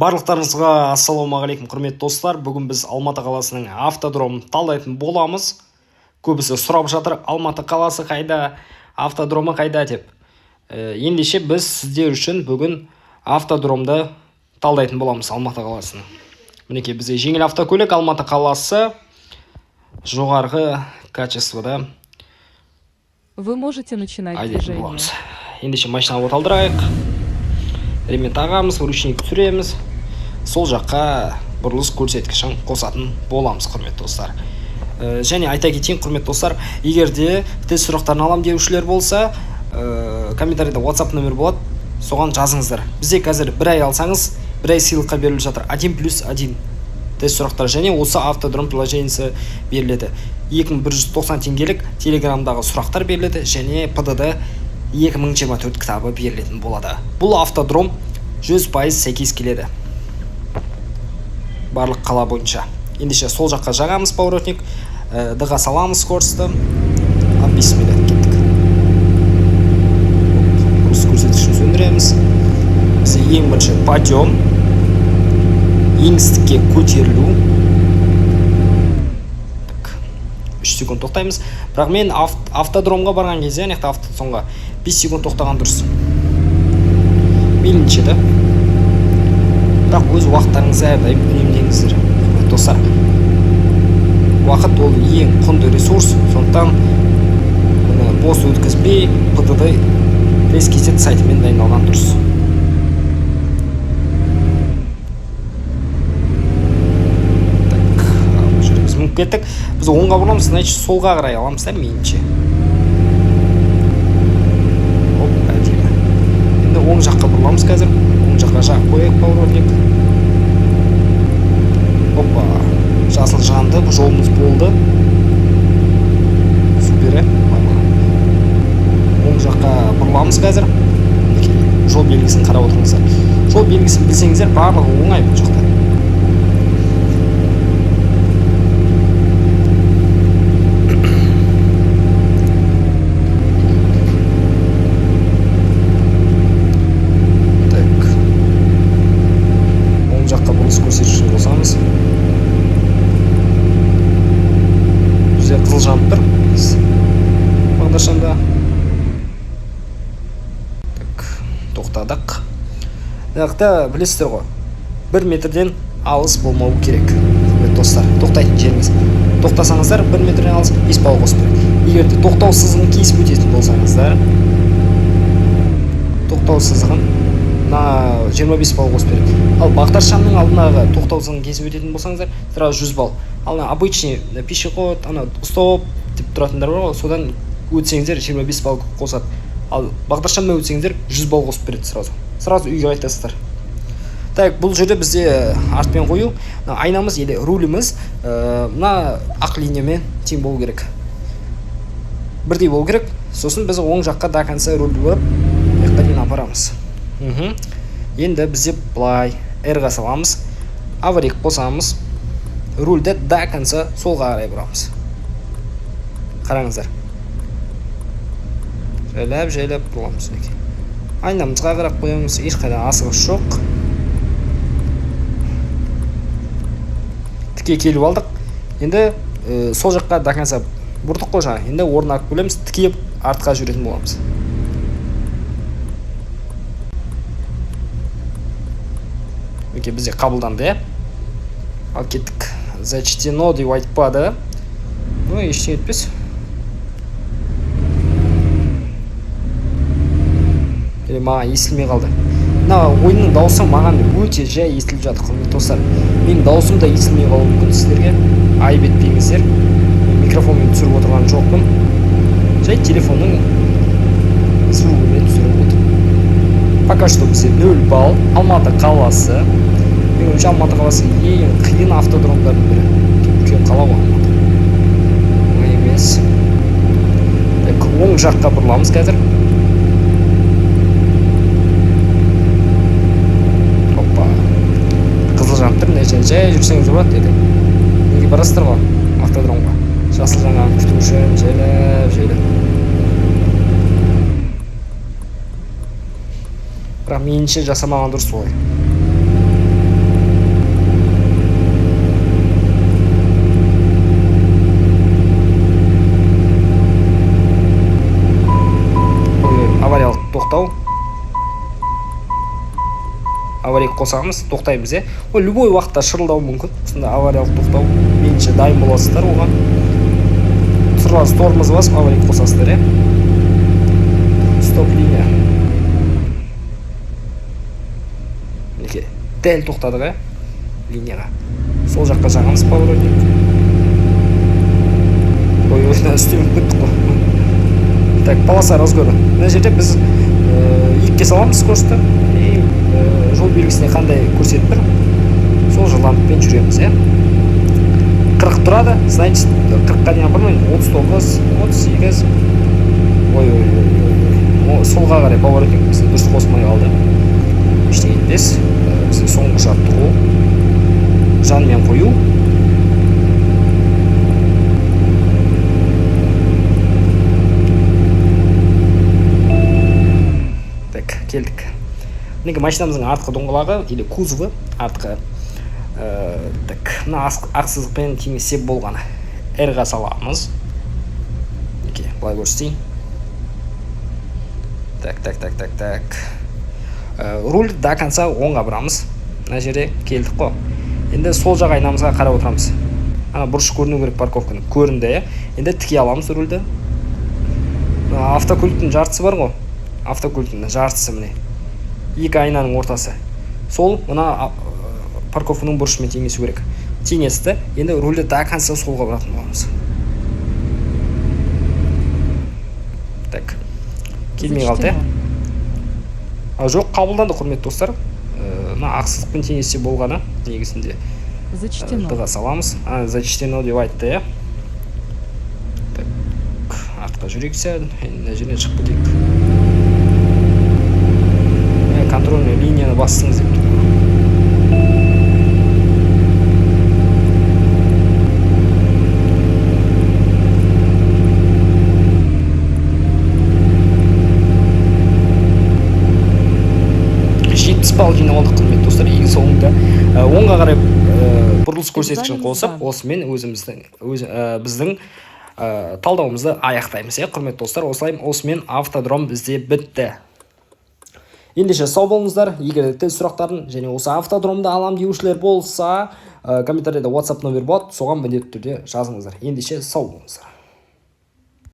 Барлықтарыңызға ассалаумағалейкум, құрметті достар. Бүгін біз Алматы қаласының автодромын талдайтын боламыз. Көбісі сұрап жатыр, Алматы қаласы қайда, автодромы қайда деп. Ендеше біз сіздер үшін бүгін автодромды талдайтын боламыз Алматы қаласының. Мінекей, бізде жеңіл автокөлік Алматы қаласы жоғарғы качествода Вы можете начинать айдайтын движение. боламыз. Ендеше машина оталдырайық, ремень тағамыз, ручник түсіреміз, сол жаққа бұрылыс көрсеткішін қосатын боламыз, құрметті достар. Және айта кетейін, құрметті достар, егер де тест сұрақтарын алам деушілер болса, комментарийда WhatsApp нөмір болады, соған жазыңыздар. Бізде қазір бір ай алсаңыз, бір ай сыйлыққа беріліп жатыр, 1+1 тест сұрақтар және осы автодром приложениесі беріледі. 2190 теңгелік телеграмдағы сұрақтар беріледі және ПДД 2024 кітабы берілетін болады. Бұл автодром 100% сәйкес келеді барлық қала бойынша. Ендеше сол жаққа жағамыз поворотник, д-ға саламыз скоростьті. А, бисмилля, кеттік. Бұрылыс көрсеткішін сөндіреміз. Бізде ең бірінші подъем, еңістікке көтерілу. Так, 3 секунд тоқтаймыз. Бірақ мен автодромға барған кезде, ана жақта автозонға 5 секунд тоқтаған дұрыс мейлінше да. Бірақ өз уақыттарыңызды әрдайым үнемдеңіздер, құрметті достар. Уақыт ол ең құнды ресурс, сондықтан бұны бос өткізбей, ПДД тест kz сайтымен дайындалған дұрыс. Так, бұл жерде біз мініп кеттік. Біз оңға бұрыламыз, значит, солға қарай аламыз да мейлінше. Оп, әдемі. Енді оң жаққа бұрыламыз қазір. Оң жаққа жағып қояйық поворотник. Опа, жасыл жанды, бұл жолымыз болды. Супер, иә. Оң жаққа бұрыламыз қазір. Мінекей, жол белгісін қарап отырыңыздар. Жол белгісін білсеңіздер, барлығы оңай бұл жақта. Так, оң жаққа бұрылыс көрсеткішін қосамыз. Бізде қызыл жанып тұр бағдаршамда. Так, тоқтадық. Мына жақта білесіздер ғой, 1 метрден алыс болмау керек, құрметті достар. Тоқтайтын жеріңіз, тоқтасаңыздар 1 метрден алыс, 5 балл қосып береді. Егер де тоқтау сызығын кесіп өтетін болсаңыздар, тоқтау сызығын мына 25 балл қосып береді. Ал бағдаршамның алдындағы тоқтау сызығын кесіп өтетін болсаңыздар, сразу 100 балл. Ал мына обычный пешеход, ана стоп деп тұратындар бар ғой, содан өтсеңіздер, 25 балл қосады. Ал бағдаршамнан өтсеңіздер, 100 балл қосып береді, сразу үйге қайтасыздар. Так, бұл жерде бізде артпен қою. Мына айнамыз или руліміз мына ақ линиямен тең болу керек, бірдей болу керек. Сосын біз оң жаққа до конца рульді бұрып, мына жаққа дейін апарамыз. Енді бізде былай R-ға саламыз, аварийка қосамыз, рульді до конца солға қарай бұрамыз. Қараңыздар, жайлап жайлап бұрамыз. Мінекей, айнамызға қарап қоямыз, ешқайда асығыс жоқ. Тіке келіп алдық. Енді сол жаққа до конца бұрдық қой жаңа, енді орнына алып келеміз, тіке артқа жүретін боламыз. Мінекей, бізде қабылданды, иә. Ал кеттік. Зачтено деп айтпады, ну ештеңе етпес. Или маған естілмей қалды? Мына ойынның дауысы маған өте жай естіліп жатыр, құрметті достар. Менің дауысым да естілмей қалуы мүмкін сіздерге, айып етпеңіздер. Мен микрофонмен түсіріп отырған жоқпын, жай телефонның звугымен түсіріп отырмын. Пока что бізде 0 балл. Алматы қаласы, менің ойымша, Алматы қаласы ең қиын автодромдардың бірі. Үлкен қала ғой Алматы, оңай емес. Так, оң жаққа бұрыламыз қазір. Опа, қызыл жанып тұр. Мына жерде жай жүрсеңіз болады деді. Неге барасыздар ғой автодромға? Жасыл жанғанын күту үшін жайлап жайлап. Бірақ меніңше, жасамаған дұрыс олай. Аварийка қосамыз, тоқтаймыз, иә. Ол любой уақытта шырылдауы мүмкін осындай авариялық тоқтау. Меніңше, дайын боласыздар оған. Сразу тормоз басып, аварийка қосасыздар, иә. Стоп линия. Мінекей, дәл тоқтадық, иә, линияға. Сол жаққа жағамыз поворотник. Ой, ой, мына үстеме кеттік қой. Так, полоса разгона. Мына жерде біз екіге саламыз скоростьті и жол белгісіне қандай көрсетіп тұр, сол жылдамдықпен жүреміз, иә. 40 тұрады, значит, 40-қа дейін апармаймын, 39, 38. Ой, ой, ой, ой, ой. Солға қарай поворотник бізде дұрыс қосылмай қалды. Ештеңе етпес. Бізде соңғы жаттығу жанмен қою. Так, келдік. Мінекей, машинамыздың артқы доңғалағы или кузовы артқы. Так, мына ақ сызықпен теңесе болғаны. R-ға саламыз. Мінекей, былай көрсетейін. Так, так, так, так, так. Руль до конца оңға бұрамыз. Мына жерде келдік қой. Енді сол жақ айнамызға қарап отырамыз. Ана бұрыш көріну керек парковканың. Көрінді, иә. Енді тіке аламыз рульді. Мына автокөліктің жартысы бар ғой. Автокөліктің жартысы, міне. Екі айнаның ортасы. Сол мына парковканың бұрышымен теңесу керек. Теңесті. Енді рульді до конца солға бұратын боламыз. Так. Келмей қалды, иә? Зачтено. А, жоқ, қабылданды, құрметті достар. Мына ақ сызықпен теңессе болғаны негізінде. Зачтено. Д-ға саламыз. А, зачтено деп айтты, иә. Так, артқа жүрейік сәл. Енді мына жерден шығып кетейік. Контрольный линияны бастыңыз деп тұр. 70 балл жинап алдық, құрметті достар. Ең соңында оңға қарай бұрылыс көрсеткішін Экзамен қосып, сдан. осымен өзіміздің өз, біздің талдауымызды аяқтаймыз, иә, құрметті достар. Осылай, осымен автодром бізде бітті. Ендеше, сау болыңыздар. Егер де тест сұрақтарын және осы автодромды алам деушілер болса, комментарийда WhatsApp номер болады, соған міндетті түрде жазыңыздар. Ендеше, сау болыңыздар.